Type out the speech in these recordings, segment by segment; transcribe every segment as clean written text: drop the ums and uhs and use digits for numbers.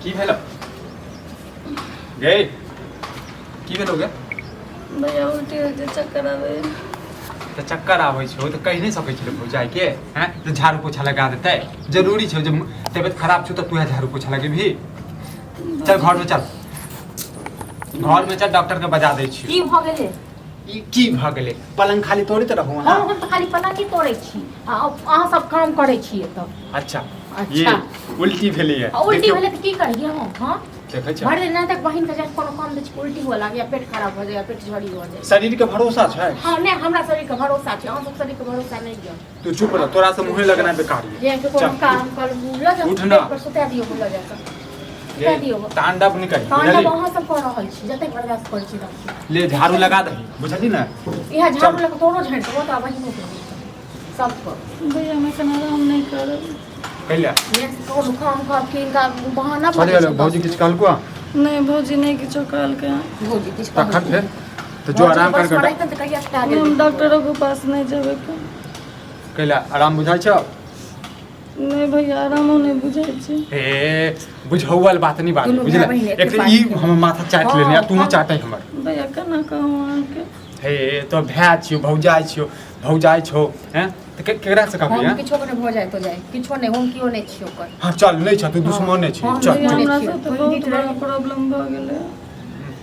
की भेलो गे? की भेलो गे? भैया, उल्टी होइ छै, चक्कर आबै। तऽ चक्कर आबै छौ तऽ कहि नहि सकै छलै भौजाई के? हैं, तऽ झाड़ू पोछा लगा देतै। जरूरी छौ जे तबियत खराब छौ तऽ तू झाड़ू पोछा लगेबही? चल, घरमे चल, घरमे चल, डॉक्टर के बजा दै छी। की भऽ गेलै? ई की भऽ गेलै? पलंग खाली तोड़ैत रहू अहाँ। हम तऽ खाली पलंग ही तोड़ै छी आ अहाँ सब काम करै छी एतऽ। अच्छा। ये उल्टी भेलैए। आ उल्टी भेलै तऽ की करियै हम? हँ, देखै छी। भरि दिन तक बहिन के जाके कोनो काम दै छी, उल्टी हुअ लागैया, पेट खराब भऽ जाइया, पेट झड़ी भऽ जाइया। शरीर के भरोसा छै? हँ, नहि, हमरा शरीर के भरोसा छै, अहाँ सब शरीर के भरोसा नहि यऽ। तू चुप रह, तोरा से मुँहे लगना बेकार ये। जे के कोनो चल, काम कर लऽ जाउ। उठ ना। पेट पर सुता दियौ, लऽ जाकऽ सुता ये दियौ। तांडव नहि करी। तांडव बुझली? अहाँ सब कऽ रहल छी, जतेक बर्दाश्त करै छी ततेक। ले, झाड़ू लगा दही, बुझली ने? इएह झाड़ू लऽ कऽ तोरो झाड़ि देबो तऽ बहिनो के सबके। भैया, हम एखन आराम नहि करब। कैला? ने कोनो काम कर कि इनका बहाना भऽ चल जाइ गेलो। छै। भौजी किछु कहलको? नहि भौजी, नहि किछो कहलकै। भौजी किछु तखन कहलकै? फेर तऽ जो, आराम कर। बस पढ़ाइ तऽ कहिया से नहि, हम डॉक्टरोके पास नहि जेबै के। कैला, आराम बुझाइ छौ? नहि भैया, आरामो नहि बुझाइ छै। हे, बुझौअल बात नहीं बात। दुनू बुझले? भाय बहिन एके एक तऽ पास ई छै। हमर माथा चाटि लेने आ हँ, तूहो हँ। चाटै हमर। भैया, केना कहूँ अहाँके? हे, तो भाय छियौ, भौजाइ छियौ, भौजाइ छौ, हैं, तऽ केकरा से कहबी? हम हैं? किछो के भऽ जाय तो जाय, किछो नहि, हम केओ नहि छी ओकर। हाँ, चल, नहीं छ, तू दुश्मन नहीं छी। हँ, चल। भैया, चल। हमरा साथ कोई बहुत नीक बड़ा रहे। प्रॉब्लम भऽ गेलै।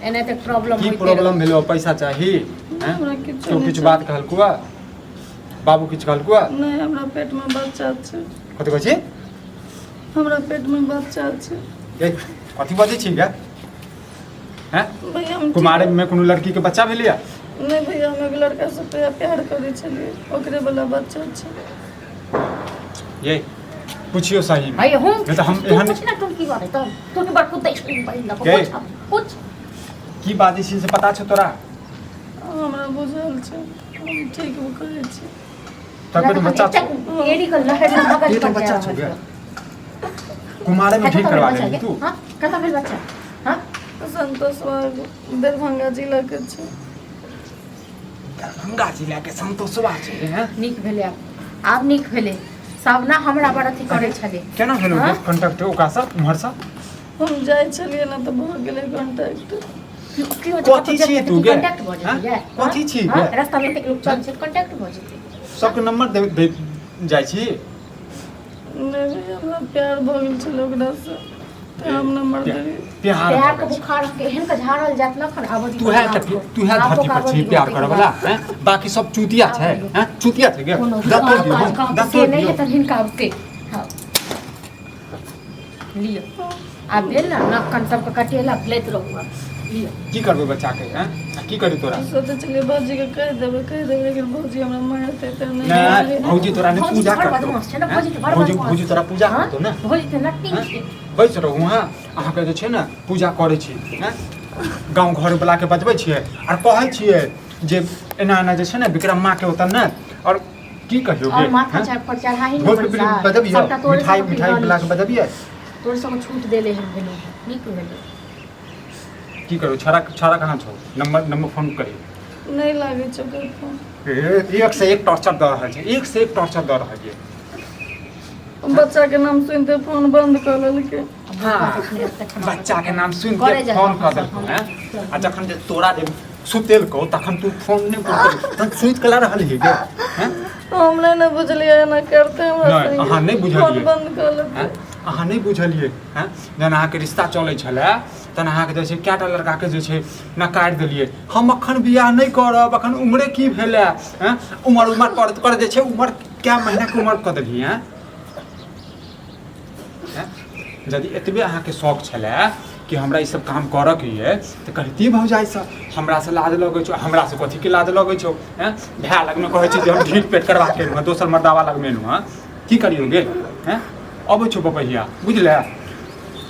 एना तऽ प्रॉब्लम की होइते प्रॉब्लम भेलो? पैसा चाही? हैं? हमरा किछो तू नहि किछु चाही। बात कहलकू? बाबू किछु कहलकू? नहि, हमरा पेटमे बच्चा छै। कथी कहै छी? हमरा पेटमे बच्चा छै। ए, कथी बजै छी गे? हैं? भैया, हम कुमारे में कोनो लड़की के बच्चा भेलैया? नहि भैया, हम एगो लड़कासँ प्यार करै छलियै, ओकरे वाला बच्चा छै। ये पूछियो सही में। अरे हम नहीं तऽ हम तू एहन पूछ ना, तुम की बात है? तू की बड़ कुत्ते छी बहिन लऽ के? पूछ पूछ। की बाजै छी से पता छौ तोरा? हमरा बुझल छै, हम ठीक कहै छी। तोरा पेट में बच्चा छौ? एड़ी के लहर में मगज पेट में पर बच्चा जा छौ रहल गे? छै। कुमारे में कतऽ ठीक भेल करवा बच्चा लेली गे? तू? हाँ, कतऽ भेल बच्चा? हाँ? संतोष, दरभंगा जिलाके छै। दरभंगा जिला के संतोषवा छै, हैं? नीक भेलै आब, आब नीक भेलै सब ना, हमरा बड़ अथी करै छलै। केना भेलो हाँ? कॉन्टैक्ट ओकरासँ, उम्हरसँ? हम जाइ छलियै ने तऽ भऽ गेलै कॉन्टैक्ट। की हो? कथी छियै तू गे? कॉन्टैक्ट भऽ हाँ? जेतै? कथी छियै गे? रास्ता में एतेक लोक चल छै, कॉन्टैक्ट भऽ जेतै? सबके नंबर दे दे जाइ छी? नहि भैया, हमरा प्यार भऽ गेल छलै ओकरासँ तऽ हम नंबर देलियै। प्यार प्यार भऽ के गेल छै। बुखार के एहन के झाड़ल जात नखन आबऽ तू है तऽ तू है धरती पर छी प्यार करऽ वाला, हैं? बाकी सब चूतिया छै, हैं, चूतिया छै गे। कोनो दत्तो दियौ, काज काम दत्तो से नहि दियौ। हेतनि हिनका ओते। हँ, लिअ, आब भेल ने, नाक कान सबके कटेलक, लैत रहू आब। लिअ। की करबै बच्चा के, हैं? आ की करी तोरा? सोचै छलियै भौजीके कहि देबै, कहि देबै, लेकिन भौजी हमरा मारतै तऽ नहि नहि कहलियै। भौजी तोरा नहि भौजी पूजा तऽ बड़ करतौ। बदमाश छै ने, हैं? भौजी तऽ बड़ भौजी बदमाश। भौजी तोरा पूजा हँ? करतौ ने? भौजी तऽ नटनी हैं? छै। बैस रहू। हँ, अहाँके जे छै ने पूजा करै छी, हैं, गाँव घरवलाके बजबै छियै आर कहै छियै जे एना एना जे छै ने विक्रम माँके ओतऽ ने, आओर की कहियौ और गे, माथा हैं? चढ़ पर चढ़ाही ने भोज पे प्रसाद। बजबियै सबटा तोरे मिठाई सबके मिठाई पिघल वलाके बजबियै। तोरे सबके छूट देले हन, भेलो हन, नीक भेलो। की करू? छड़ा छड़ा कहाँ छौ? नंबर नंबर फोन करी। नहि लागै छै ओकर फोन। ए, एक से एक टॉर्चर दऽ रहल छै, एक से एक टॉर्चर दऽ रहल छै। बच्चाके नाम सुनिते फोन बन्द कऽ लेलकै। हाँ, बच्चा के नाम सुनि करे के जाइ फोन कऽ हम देलकौ। सब, हैं? हम। आ जखन जे तोरा जे सुतेलकौ तखन तू फोन नहि उठेलही, तखन सुति कला रहल गे, हैं? हम नहि ने बुझलियै एना करतै हमरा नहि, संगे। अहाँ नहि बुझलियै। फोन बन्द कऽ लेलकै। हैं? अहाँ नहि बुझलियै, हैं? जहन अहाँके रिश्ता चलै छलै तहन अहाँके जे छै कएटा लड़काके जे छै नकारि देलियै, हम अखन बियाह नहि करब, अखन उम्रे की भेलै, हैं? उमर उमर करैत करैत जे छै उमर कए महीनाके उमर कऽ देलियै, हैं? हैं? यदि एतबे अहाँके शौक छलै कि हमरा ई सब काम करऽके ये तऽ कहितियै भौजाइसँ, हमरासँ लाज लगै छौ। हमरासँ कथीके लाज लगै छौ, हैं? भाय लगमे कहै छै जे हम ढील पेट करबाके एलहुँ हँ, दोसर मर्दावा लगमे एलहुँ हँ। की करियौ गे, हैं? अबै छौ बपहिया, बुझले?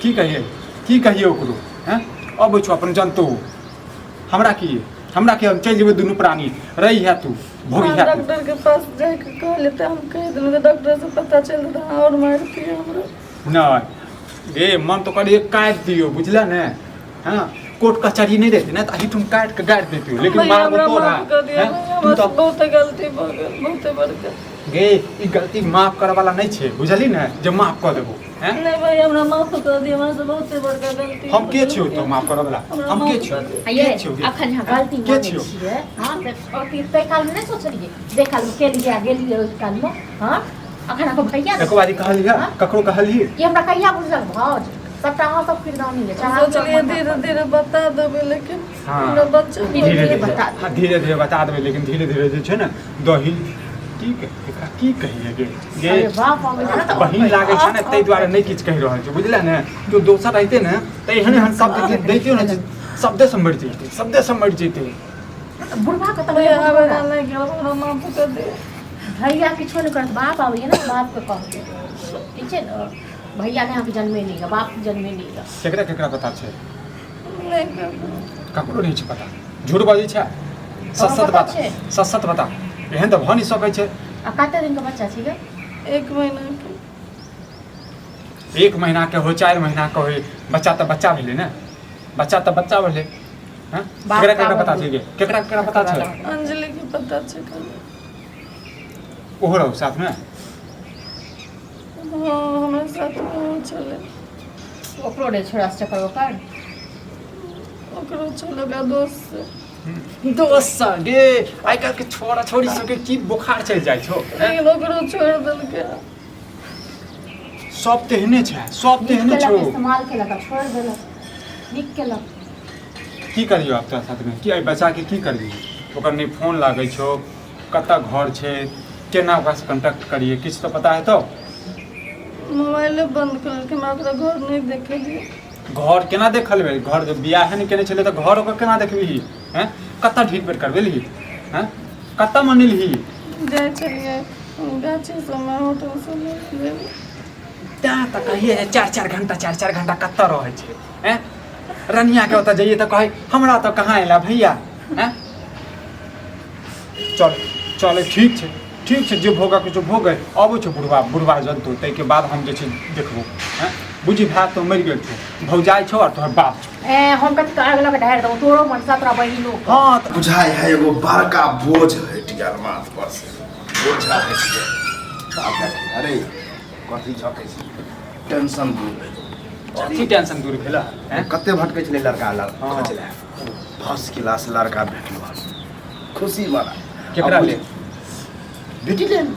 की कहियै, की कहियै ओकरो, हैं? अबै छौ, अपन जनतौ। हमरा की, हमरा की, हम चलि जेबै दुनू प्राणी, रही है तू, भोगी है तू। डॉक्टर के पास जाके कहले तऽ हम कहि देलहुँ तऽ डॉक्टर से पता चलि तऽ आओर मारतियै हमरा। नहि गे, मन तऽ करिए काटि दियौ, बुझले ने? हँ, कोर्ट कचहरी नहि रहतै ने तऽ एहिठाम काटि कऽ गाड़ि दैतियौ, लेकिन भैया, मारबो हमरा तोरा। माफ कऽ दिअ। हैं? भैया, तू हमरा तऽ बहुते गलती भऽ गेल, बहुते बड़का। गे ई गलती माफ करऽ वाला नहि छै, बुझली ने, जे माफ कऽ देबो। हैं? नहीं भाई, हमरा माफ कर दिया, हमरा से बहुत बड़का गलती। हम के छियौ तो माफ करऽ वाला? हमरा हम के माफ छियौ? कर दिअ। आ ये के छियौ गे? अखन अहाँ गलती के मानै छियौ? छियै? हँ, तऽ अथी ताहि कालमे नहि सोचलियै जाहि कालमे केलियै आ गेलियै ओहि कालमे? हँ, अखन अहाँके भैया एको बारी कहलियै? हँ? ककरो कहलियै? ई हमरा कहिया बुझल भौज, सबटा अहाँ सब किरदानी है। सोचलिए धीरे धीरे बता देबै, लेकिन हाँ। हमरा बच्चा धीरे धीरे धीरे धीरे बता। हाँ, धीरे धीरे बता देबै, लेकिन धीरे धीरे जे छै ने दही की एकरा की कहिए गे गे? अरे बाप, अबै छै ने तऽ। बहिन लागै छै ने, ताहि दुआरे नहि किछु कहि रहल छै, बुझले ने? केओ दोसर रहिते ने तऽ एहन एहन शब्द जे दैतियो ने, शब्दे से मरि जैते, शब्दे से मरि जैते। बुढ़बा के तऽ भैया, आबै नहि गेल, हमरा माफ कर दिअ। भैया किछो नहि करत, बाप आबैए ने, बापके कहबै, ठीक छै ने? भैया ने अहाँके जन्मे नहि यऽ, बापके जन्मे नहि यऽ। केकरा केकरा पता छै? नहि करबै। ककरो नहि छै पता। झूठ बजै छै। सत सत पता बता। छै। सत सत बता, एहन तऽ भऽ नहि सकै छै। आ कते दिनके बच्चा छिकै? 1 महीना के। 1 महीना के हो, 4 महीना के होय, बच्चा तऽ बच्चा भेलै ने, बच्चा तऽ बच्चा भेलै। हँ, बाप केकरा केकरा बाप पता छै गे? केकरा केकरा पता छै? अंजलि के पता छै खाली। ओहो रहू साथमे? हाँ, हमरा साथ में ओहो छलै। ओकरो नहि छोड़ा से चक्कर ओकर। ओकरो छलै, ओकरा दोस्त से। दोस्त गे, आइ काल्हि के छोरा छोरी सबके की बोखार चलि जाइ छौ, हैं? लेकिन ओकरो छोड़ि देलकै। सब तेहने छै, सब नीक तेहने केलक छौ। इस्तेमाल केलक आ छोड़ि देलक, नीक केलक। की करियौ आब तोरा साथमे? की एहि बच्चाके की करियै? ओकर नहि फोन लागै छौ, कतऽ घर छै, केना ओकरासँ कॉन्टैक्ट करियै, किछु तऽ पता हेतौ? मोबाइले बंद कऽ देलकै, हमरा ओकरा घर नहि देखलियै। घर केना देखलबै? घर जब बियाहे नहि केने छलै तऽ घर ओकर केना देखबिही? हैं, कतऽ ढीठ पेट करबेलही? हैं, कतऽ मनेलही? जाइ छलियै गाछी सबमे, होटल सबमे जेबै। तैँ तऽ कहिए जे 4 4 घंटा, 4 4 घंटा कतऽ रहै छै? हैं, रनियाके ओतऽ जइए तऽ कहै हमरा तऽ कहाँ अयला भैया। हैं, चल चल, ठीक छै, ठीक छै, जे भोगऽ के छै भोगै। अबै छौ बुढ़बा, बुढ़बा जनतौ, ताहिके बाद हम जे छै देखबो। हैं, बुझी भाय तो मरि गेल छौ, भौजाइ छौ आओर तोहर बाप छौ। ए, हम कथी आग लग ढारि देबौ तोरो मनसा, तोरा बहिनो के। हँ तऽ बुझाइ है एगो बड़का बोझ हटि गेल माथ पर से, बोझा हटि गेल। बाप रे, अरे कथी झकै छै, टेंशन दूर भेल। कथी टेंशन दूर भेल? हैं? कते भटकै छलै लड़का लग हाँ। खोजलै, फर्स्ट क्लास लड़का भेटल, खुशी वाला। केकरा लेल? बेटी लेल।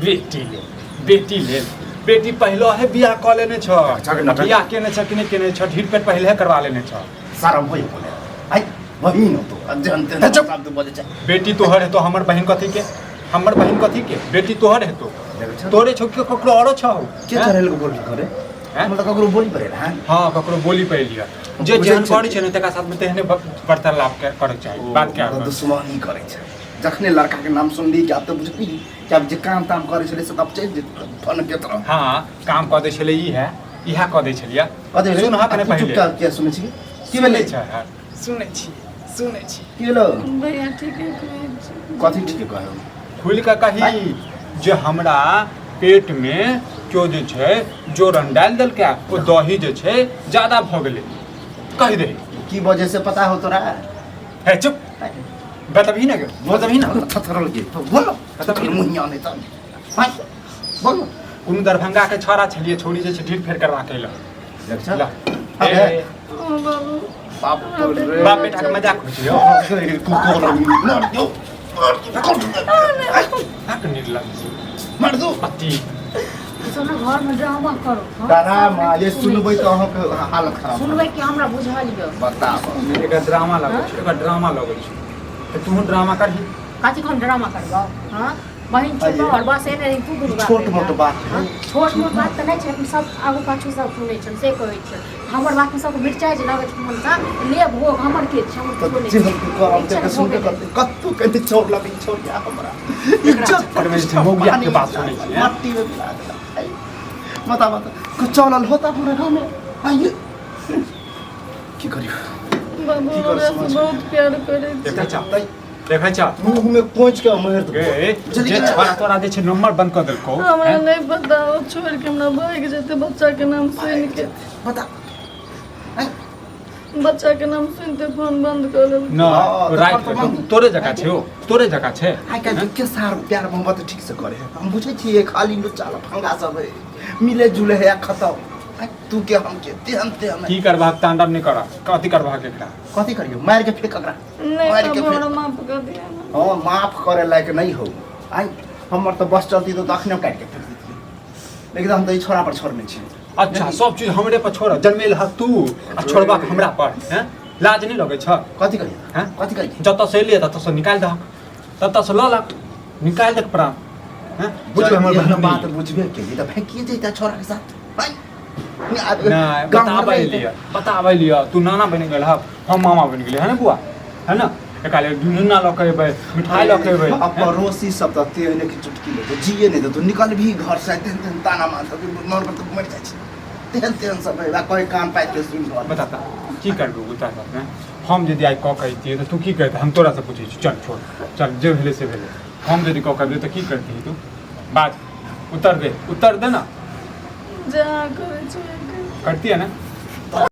बेटी लेल? बेटी लेल? बेटी पहले है बियाह कऽ लेने छ। अच्छा, नाटक। बियाह केने छ कि नहि केने छ? ढीठ पेट पहले करवा लेने छ। शरम होय बोले आई बहिन हो तो जहन तेहन चुप। शब्द बजै छै। बेटी तोहर हेतो, हमर बहिन कथी के? हमर बहिन कथी के? बेटी तोहर हेतो। देखै छौ? तोरे छौ कि ककरो औरो छौ? के हैं? चढ़ेल के बोली करे? हैं? मतलब ककरो बोली पड़े हैं? हाँ, ककरो बोली पड़ि लिअ। जे बुझै जेहन छै। करै छै ने, तकरा साथमे तेहने वार्तालाप करैके चाही। बात क्या? मतलब दुश्मनी करै छै। जखने लड़का के नाम सुनली कि आब तऽ बुझबी कि आब जे काम ताम करै छलै से तऽ आब चलि जेतै फन के तरह। हाँ, काम कऽ दै छलै, ई है इएह कऽ दै छलियै। कथी भेलै? सुनह कने तू पहिले। चुपचाप किया सुनै छी? की भेलै? सुनै छै, सुनै छी, सुनै छी। की भेलो? भैया, ठीके कहै छी। कथी ठीके कहै? खुलि कऽ कही जे हमरा पेटमे केओ जे छै जोरन डालि देलकै, ओ दही जे छै ज्यादा भऽ गेलै, कहि दे। की वजह से पता हो तोरा? हे चुप, बतबही ने गे, बतबही ने। थथरल के बोलो। बतबही ने। मुहिया नहि तऽ हाय, बोलो। कोनो दरभंगा के छोरा छलियै, छोरी जे छै ढीठ फेर करवा के अयलक। देख छ। ल। अबे। ए, ओ बाबू। बाप रे। बाप बेटा के मजाक होइ छै यौ। कुकुर मर दो, नाक निर्लज्ज। मर दो। अति। सब ने घरमे ड्रामा करो, हँ? डरामा ये सुनबै तऽ अहाँके हालत खराब। सुनबै कि हमरा बुझल यऽ। बताब। एकर ड्रामा लगै छै, एकर ड्रामा लगै छै तऽ तूहूँ ड्रामा करही। कथी हम ड्रामा करबौ? हँ, बहिन छोटो आइए। और बस एने रही तू दुनू बाप छोट बेटा। मोट बात है। हँ, छोट मोट बात तऽ नहि छै, लेकिन सब आगू पाछू सब सुनै छै, से कहै छै हमर बातमे सबके मिरचाइ जे लगै छै मनसा ले भोग, हमर के छै? हमर तऽ केओ नहि जे छै। हम करब ठीक छै तेकर ने, सुनके भोगे। कते कतौ कते छोड़ लगे छोड़ या हमरा एकरा इज्जत चक्करमे जे छै मौगिया के बात सुनै छियै, हैं? मट्टी में मिला देलक। आइ, बता बता कुछ चलल होता पूरा गाँव में? आइए की करियो? बाबू, की कर हमरा से समझ? बहुत प्यार करै छै। देखै छ, देखै छ। मुँह में कोच के मर गे बुझलियै जे कि छोरा तोरा जे छै नंबर बंद कऽ देलकौ। हमरा हैं? नहि पता, ओ छोड़ि के हमरा भागि जेतै बच्चा के नाम सुनि के। बता। आइ, बच्चा के नाम सुनते फोन बंद कऽ लेलकै। नहि, हँ, तऽ राति पर के तऽ तोरे जकाँ छै ओ, तोरे जकाँ छै। आइ काल्हि के सार प्यार मोहब्बत ठीक से करे है, हम बुझै छियै, खाली लुच्चा लफंगा सब है, मिले जुले है आ खतम। आइ तू के हम के तेहन तेहन है। की करबाक तांडव नहि करह, कथी करबाक एकरा? कथी करियौ, मारि के फेक एकरा। नहि, मारि के तब हमरा फेक। माफ कऽ दिअ ने। हँ, माफ करे लायक नहीं हो। आइ हमर तऽ बस चलती तऽ अखने काटि के फेक देतियै, लेकिन हम तऽ ई छोड़ा पर छोड़ने छी। अच्छा, सब चीज हमरे पर छोड़, जन्मेल ह तू आ छोड़बाक हमरा पर हैं? लाज नहि लगै छ? कथी करियै? हैं? कथी करियै? जतऽ से एलियै ततऽ से निकालि दहक, ततऽ से लऽ लक निकालि दक प्राण हैं? बुझबै हमर एहन बहिन बात बुझबे केली तऽ फेकिए जैता छोड़ा के साथ। भाइ, नहि, बताबै लिअ, बताबै लिअ। तू नाना बनि गेल हक, हम मामा बनि गेलियै, है ने बुआ, है ने? एकरा लेल झुनझुना लऽ के एबै, मिठाई लऽ के एबै। आ पड़ोसी सब तऽ तेहन कि चुटकी लेतौ, जिए नहि देतौ, निकल भी घर से तेहन तेहन ताना मारतौ कि मन पर तऽ मरि जाइ छै, तेहन तेहन सब है, कहे कान पाति के सुनि रहल। बता तऽ की करबै तोरा साथमे? हम यदि आइ कऽ के अइतियै तऽ तू की करतै? हम तोरासँ पूछै छी। चल छोड़, चल, जे भेलै से भेलै। हम यदि कऽ के अबियै तऽ की करतिही तू? बाज, उत्तर दे, उत्तर दे ने। जे अहाँ करै छी वएह करू। करतियै ने?